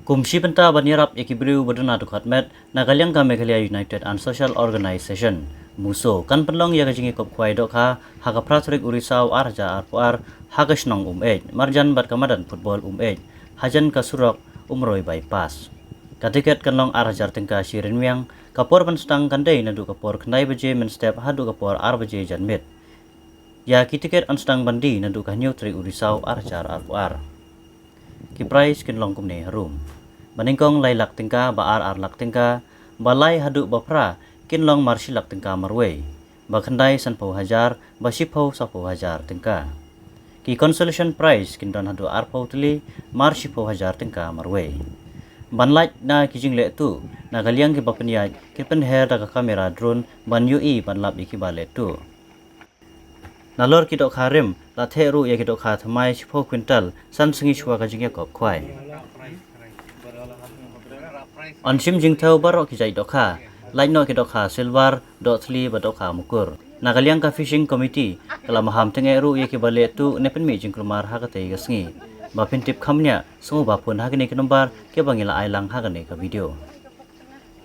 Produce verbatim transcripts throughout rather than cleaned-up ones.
Kum shi bynta ban ïarap ïa ki briew ba duna dkhot met, na ka liang ka Meghalaya United and Social Organization, MUSO, kan pynlong ïa ka jingïakop khwai dohkha ha ka phra tarik u Risaw ar hajar arphew ar, ha ka shnong Umeit, marjan bad ka madan football Umeit, hajan ka surok Umroi Bypass. Ka tiket kan long ar hajar tyngka shi rynmiang, ka por ban sdang kan dei naduh ka por khyndai baje mynstep haduh ka por ar baje janmiet. Ïa ki tiket yn sdang ban die naduh ka hynñiew tarik u Risaw ar hajar arphew ar. Ki prize kin long kumne harum: ba nyngkong lai lak tyngka, ba ar ar lak tyngka, ba lai haduh ba phra kin long mar shi lak tyngka marwei, ba khyndai sanphew hajar, ba shiphew sawphew hajar tyngka. Ki consolation prize kin don haduh arphew tylli, mar shiphew hajar tyngka marwei. Ban lait na ki jingleh tuh, na ka liang kiba pynïaid kin pynher da ka kamera drone ban ïohi ban lap ïa kiba leh tuh. Nalor ki dohkha rim, la theh ruh ïa ki dohkha thymmai shiphew kwintal san sngi shuwa ka jingïakop khwai. Yn shim jingthew baroh ki jait dohkha, lait noh ki dohkha silver, dohthli bad dohkha mukur. Na ka liang ka fishing committee ka la maham tyngeh ruh ïa kiba leh tuh ne pynmih jingkulmar ha katei ka sngi. Ba phin tip kham bniah, sngewbha phone ha kine ki nombar kiba ngi la ai lang ha kane ka video.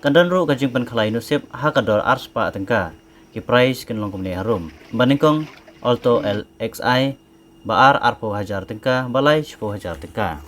Kan don ruh ka jingpynkhalai nusip ha ka dor ar spah tyngka. Ki prize kin long kumne harum: ba nyngkong Alto L X I, ba ar arphew hajar tyngka, ba lai shiphew hajar tyngka.